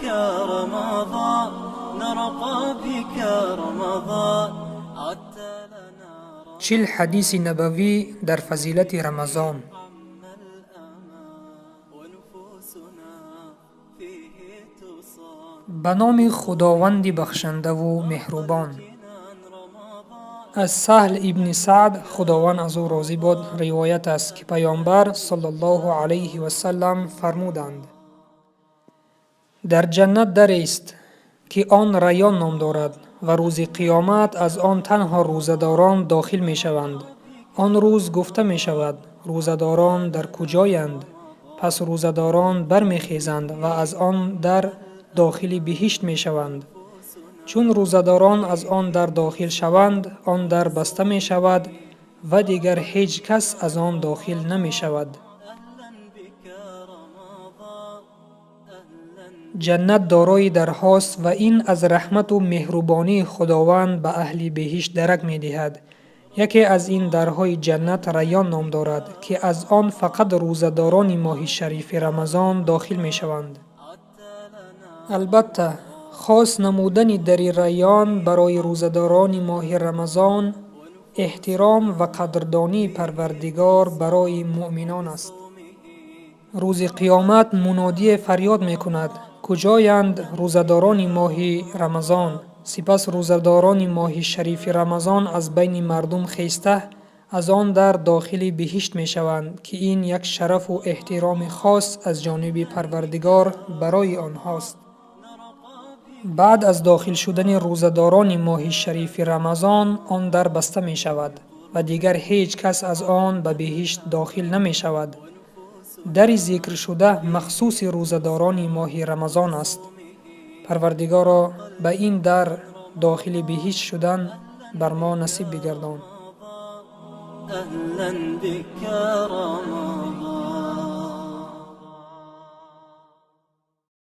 بك رمضان، نرقى بك رمضان، عدت لنا. 40 ҳадиси набавӣ дар фазилати Рамазон. عم الأمان ونفوسنا فيه تصان. Ба номи Худованди бахшандаву меҳрубон. جنان رمضان. Аз Саҳл ибни Саъд, Худованд аз ӯ розӣ бод, ривоят аст, ки Паёмбар саллаллоҳу алайҳи васаллам фармуданд: «Дар ҷаннат дарест, ки он Райён ном дорад, ва рӯзи қиёмат аз он танҳо рӯзадорон дохил мешаванд. Он рӯз гуфта мешавад: рӯзадорон дар куҷоянд? Пас рӯзадорон бармехезанд ва аз он дар дохили биҳишт мешаванд. Чун рӯзадорон аз он дар дохил шаванд, он дар баста мешавад ва дигар ҳеҷ кас аз он дохил намешавад.» أهلا بك رمضان، أهلا. Ҷаннат дорои дарҳост ва ин аз раҳмату меҳрубонии Худованд ба аҳли биҳишт дарак медиҳад. Яке аз ин дарҳои ҷаннат Райён ном дорад, ки аз он фақат рӯзадорони моҳи шарифи Рамазон дохил мешаванд. عدت لنا. Албатта, хос намудани дари Райён барои рӯзадорони моҳи Рамазон эҳтиром ва қадрдонии Парвардигор барои муъминон аст. Рӯзи қиёмат мунодие фарёд мекунад: куҷоянд рӯзадорони моҳи Рамазон? Сипас рӯзадорони моҳи шарифи Рамазон аз байни мардум хеста, аз он дар дохили биҳишт мешаванд, ки ин як шарафу эҳтироми хос аз ҷониби Парвардигор барои онҳост. Баъд аз дохил шудани рӯзадорони моҳи шарифи Рамазон, он дар баста мешавад ва дигар ҳеҷ кас аз он ба биҳишт дохил намешавад. Дари зикршуда махсуси рӯзадорони моҳи Рамазон аст. Парвардигоро, ба ин дар дохили биҳишт шудан бар мо насиб бигардон. أهلا بك رمضان.